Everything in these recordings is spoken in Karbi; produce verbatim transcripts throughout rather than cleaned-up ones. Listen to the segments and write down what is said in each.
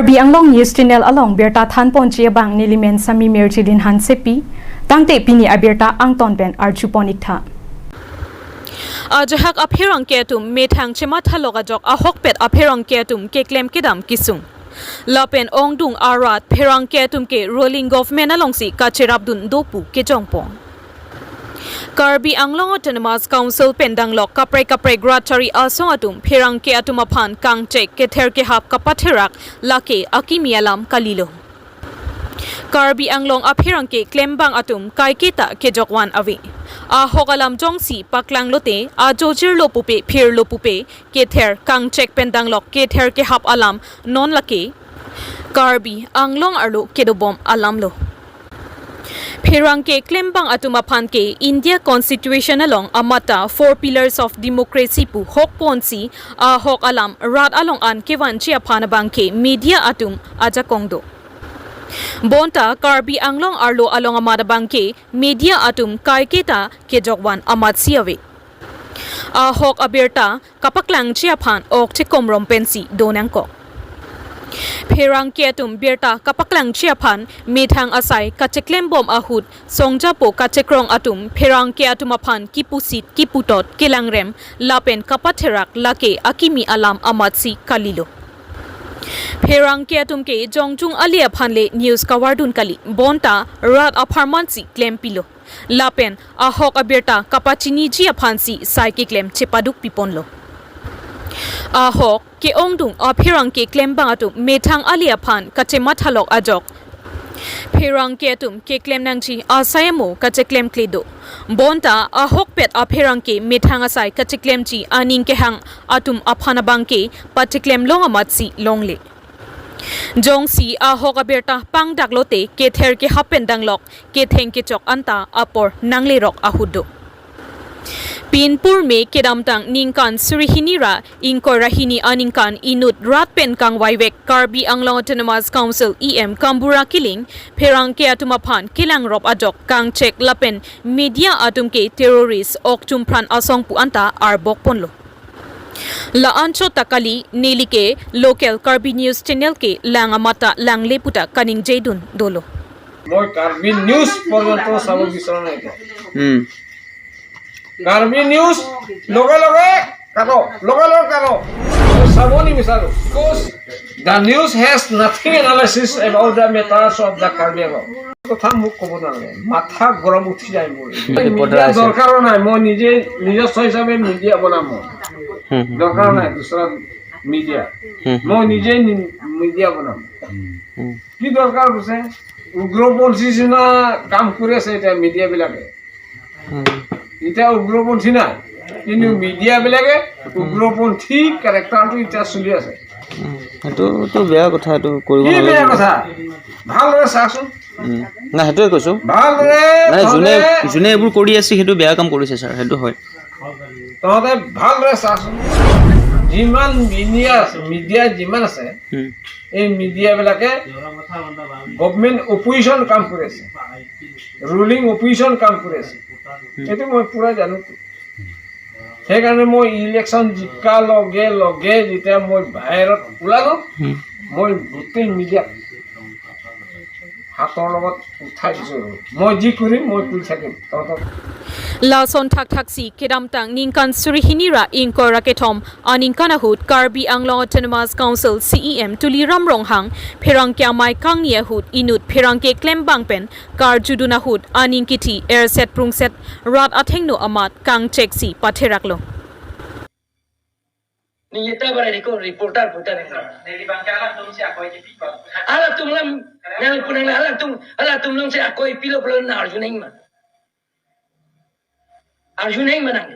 Karbi Anglong News Channel along birta thanponji abang nelimen Sami Mirjilin Hansepi, tangte pini abirta angton pen arjupon iktha. Ajahak apherangke atum methang chemathalok ajok ahokpet apherangke atum keklem kedam kesung. Lapen ongdung arat pherangke atum ke ruling government alongsi kacherapdun do pu kejongpon. Karbi Anglong Autonomous Council pen danglok kaprek kaprek rat chari asong atum pherangke atum aphan kangchek kether kehap kapatherak lake akimi alam kalilo. Karbi Anglong apherangke klembang atum kaiketa kejokvan ave. Ahok alam jongsi paklanglote ajojirlo pupe phirlo pupe kether kangchek pen danglok kether kehap alam non lake Karbi Anglong arlo kedobom alamlo. Pherangke klembang atum aphan ke India Constitution along amata Four Pillars of Democracy pu hokponsi ahok alam rat along an kevanji aphan abangke media atum ajakong do. Bonta Karbi Anglong arlo along amat abangke media atum kaiketa kejokvan amatsi ave. Ahok abirta kapaklangji aphan ok chekomrom pensi donangkok. Pherangke atum birta kapaklangji aphan methang asai kacheklembom ahut songjapo kachekrong atum pherangke atum aphan kipusit kiputot kelangrem lapen kapatherak lake akimi alam amatsi kalilo. Pherangke atum ke jongjung ali aphan le news kavardun kali bonta rat apharmansi klempilo. Lapen ahok abirta kapachiniji aphansi sai keklem chepaduk piponlo. Ahok ke-ongdung apherangke klembang atum methang ali aphan kachemathalok ajok pherangke atum keklem nangji asai amo kacheklemkle do. Bonta ahokpet apherangke methang asai kacheklemji aning kehang atum aphan abangke pacheklem long amatsi longle. Jongsi ahok abirta pangdaklote kether kehap pen danglok ketheng kechok anta apor nanglerok ahut do. Pinpur me kedamtang ningkan suri hini ra ingkoi ra hini aningkan inut rat pen kangvaivek Karbi Anglong Autonomous Council E M Kambura Killing pherangke atum aphan kelangrop ajok kangchek lapen media atum ke terrorist ok chumpran asong pu anta arbokponlo. La anchot ta kali neli ke local Karbi News Channel ke lang amata langle puta kaningjedun dolo. মই কাৰ্বি নিউজ পৰ্যন্ত চাব বিচৰা নাই এতিয়া। হুম কাৰ্বি নিউজ লগে লগে কাটো, লগে লগে কাটো। মই চাব নিবিচাৰো। Because the news has nothing analysis about the matters of the Karbi Anglong। কথা মোক ক'ব নালাগে, মাথা গৰম উঠি যায় মোৰ। Reporter মিডিয়া আছে। দৰকাৰো নাই, মই নিজে নিজস্ব হিচাপে মিডিয়া বনাম মই। হুম হুম দৰকাৰ নাই দুচৰা মিডিয়া, হুম মই নিজে নি- মিডিয়া বনাম। হুম কি দৰকাৰ হৈছে? উগ্ৰপন্থী নিচিনা কাম কৰি আছে এতিয়া মিডিয়াবিলাকে। হুম এতিয়া উগ্ৰপন্থী নাই, কিন্তু মিডিয়াবিলাকে উগ্ৰপন্থী কেৰেক্টাৰটো এতিয়া চলি আছে। হুম। সেইটোতো বেয়া কথা, এইটো কৰিব কি বেয়া নালাগে। কথা? ভালদৰে চাচোন, উম। নাই, সেইটোৱে কৈছো। ভালদৰে নাই, যোনে তহঁতে- যোনে এইবোৰ কৰি আছে সেইটো বেয়া কাম কৰিছে ছাৰ, সেইটো হয়। তহঁতে ভালদৰে চাচোন, যিমান মিডিয়া আছে, মিডিয়া যিমান আছে, উম। এই মিডিয়াবিলাকে গভৰ্ণমেণ্ট অপজিশ্যন কাম কৰি আছে, ৰুলিং অপজিশ্যন কাম কৰি আছে, এইটো মই পূৰা জানো। সেইকাৰণে মই ইলেকশ্যন জিকা লগে লগে যেতিয়া মই বাহিৰত ওলালোঁ, উম। মই গোটেই মিডিয়াক হাতৰ লগত উঠাই দিছোঁ আৰু। মই যি কৰিম, মই কৰি থাকিম। তহঁতক Lason thakthak si kedamtang ningkan suri hini ra ingkoi ra kethom aningkan ahut Karbi Anglong Autonomous Council C E M Tuliram Ronghang pherangke amei kangni ahut inut pherangke klembang pen karjudun ahut aning kithi erset prungset rat athengno amat kangchek si patheraklo. Ni yeta bara riko reporter putar ni. Ala tum lam nang punang ala tum ala tum long se akoi pilo pilo na arju neng ma. Arju neng ma nang.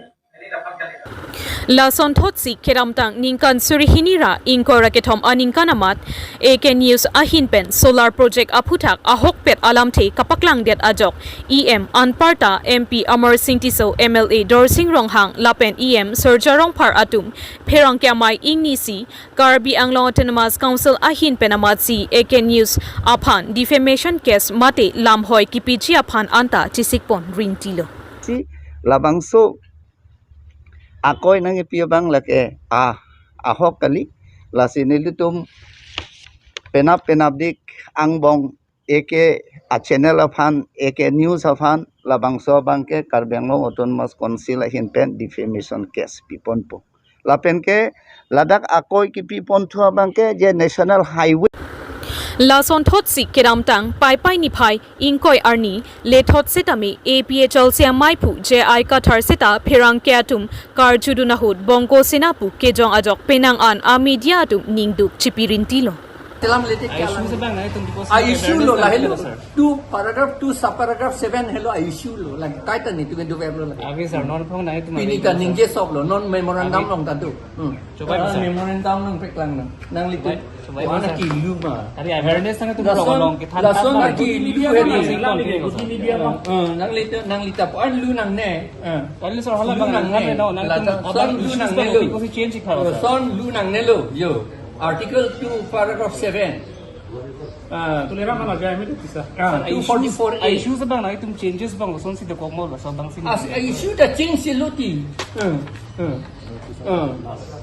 Lason thot si kedamtang ningkan suri hini ra ingkoi ra kethom aningkan amat A K News ahin pen solar project aphuthak ahokpet alamthe kapaklangdet ajok E M anparta M P Amar Singh Tisso, M L A Dorsing Ronghang lapen E M Surjya Rongphar atum pherangke amei ingni si Karbi Anglong Autonomous Council ahin pen amatsi A K News aphan defamation case mate lamhoi kipiji aphan anta chisikpon rintilo. Si labangso akoi nangkipi abang lake a ahok kali, lasi nelitum penap penapdik angbong A K a channel aphan, A K News aphan, labangso abangke Karbi Anglong Autonomous Council ahin pen defamation case piponpo. Lapen ke ladak akoi kipiponthu abangke je National Highway. Lasonthotsi kedamtang Paipai niphai ingkoi arni lethot setame A P H L C amaiphu J I Kathar seta pherangke atum karjudun ahut Bongo Sena pu kejong ajok penang an a media atum ningduk chipirintilo. Selam letik A issue kalang. Sedang na itum because A issue lo awareness lah na helo. Sir. Two paragraph, two sub paragraph seven helo a issue lo. Lagi kaitan ni tu gendu verlo lagi. Abi sir, non phong na itum Pini abi ka sir. Ningje sok lo, non memorandum Abi. Long tadu. Hmm. Coba Ah, bisa. Memorandum long peklang long. Nanglitum. Coba, coba Wana bisa. Kilu ma. Tadi awareness na itum Lason, long kita lason tanpa na kilu Media heli. Media long. Eh, nanglitum, nanglitum. An lu nangne. Eh. Tadi sir, hala Lu bang, nangne. Nangne, no, nanglitum Lason abang lu issues nangne tadi lo. Kasi change ikha, sir. Lason lu nangne lo. Yo. Article two, paragraph seven. Ah, Tuliram mana gaya itu bisa. Ah, Sir, two forty-four A. Issue, issue sedang na itum changes bang, lason si dekok mo, lason bang si. As, issue da change si luti. Hmm, hmm, hmm.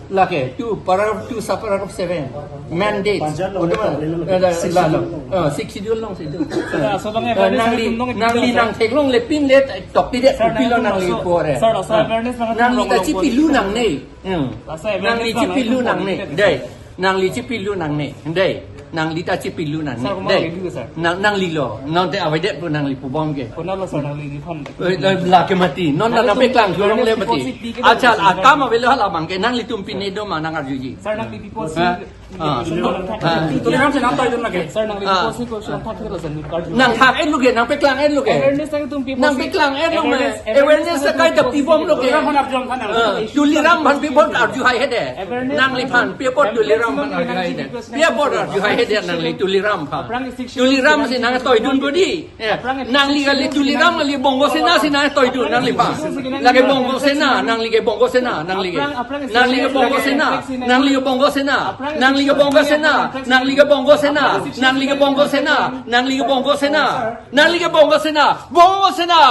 Lake, two, paragraph two, sub paragraph seven. Mandate. Panjat lo, Udah, lo, lo, lo. Ada, Sixth lalu. Schedule. Ah, Sixth Schedule long si itu. Sir, asal bang Ah, awareness nangli, itum long nangli itum nang theklong le pin le, tok ti de, Sir, pilo nang nangli so, pore. Sir, asal Ah. Awareness bang itum Nangli long ta long chipi pore. Lu nangne. Hmm. Asal Nangli awareness bang chipi itum Lu long nangne. Pore. Dei. Nangli chipi Lu nangne, dei. Nangli ta chipi Lu nangne, Sir, dei. Koma lu, sir? Nang, nangli lo. Non te avedet pu nangli pubom ke. Kona lo, sir, nangli di phone. Eh, la, lake mati. Non Ada na tum peklang awareness long le mati. Before sixty ke Acha, bang, akam sir. Avelo hala bang ke. Nanglitum pine do ma nang arjuji. Sir, nangli before Ha? sixty. Ah. Sir, nangli Ah. Tuliram si nang toidun lagi. Sir, nangli Ah. before sixty question thak thak lo, sir, ni karju. Nang thak et luke, nang peklang et luke. Awareness tang itum people Nang si peklang et lo me. Awareness, Awareness awareness ta kai ta tang pibom itum loke. Tuliram phan arjum than Ah, arjum. Tuliram phan pibom arju hai hede. Awareness Nangli phan pibom awareness Tuliram phan arju hai hede. Awareness Pia bor arju hai hede nangli Tuliram phan. Aphrang sixth Schedule Tuliram si nang toidun bodi. Eh, Aphrang nangli kali sixth Schedule Tuliram kali Bongo Sena si nang toidun nangli phan. Aphrang sixth Schedule Lagi Bongo Sena, nangli ke Bongo Sena, nangli ke. Aphrang, aphrang Nangli ke Bongo Sena, nangli ke Bongo Sena, nangli ke Bongo Sena, nangli ke Bongo Sena, nangli ke Bongo Sena, nangli ke Bongo Sena, nangli ke Bongo Sena, Bongo Sena.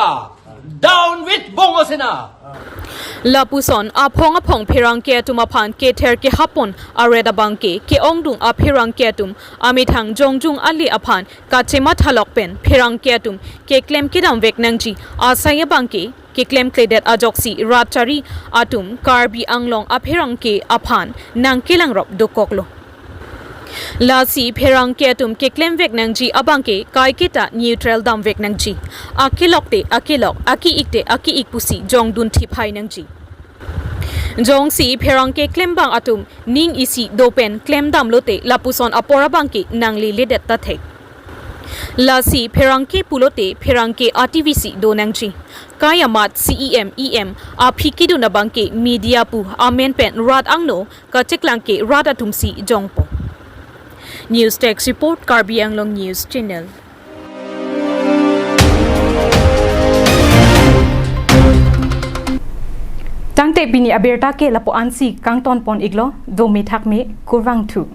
Down with Bongo Sena! Lapuson aphong aphong pherangke atum aphan kether kehapon aret abangke ke-ongdung apherangke atum amethang jongjung ale aphan kachemathalok pen pherangke atum keklem kedam vek nangji asai abangke keklem kledet ajoksi rat chari atum Karbi Anglong apherangke aphan nangkelangrop dokoklo. Lasi pherangke atum keklem vek nangji abangke kaiketa neutral dam vek nangji. Akelok te akelok, ake-ik te ake-ik pusi jongdun thiphai nangji. Jongsi pherangke klembang atum ning isi dopen klem damlote lapuson apor abangke nangleledet ta thek. Lasi pherangke pulote pherangke ativisi do nangji. Kai amat C E M, E M aphi kedun abangke media pu amen pen rat angno kacheklang ke rat atum si jongpo. News Desk Report, Karbi Anglong News Channel. Tangte pini abirta ke lapu-an si kangton pon iklo, dome thakme, kurvangthu.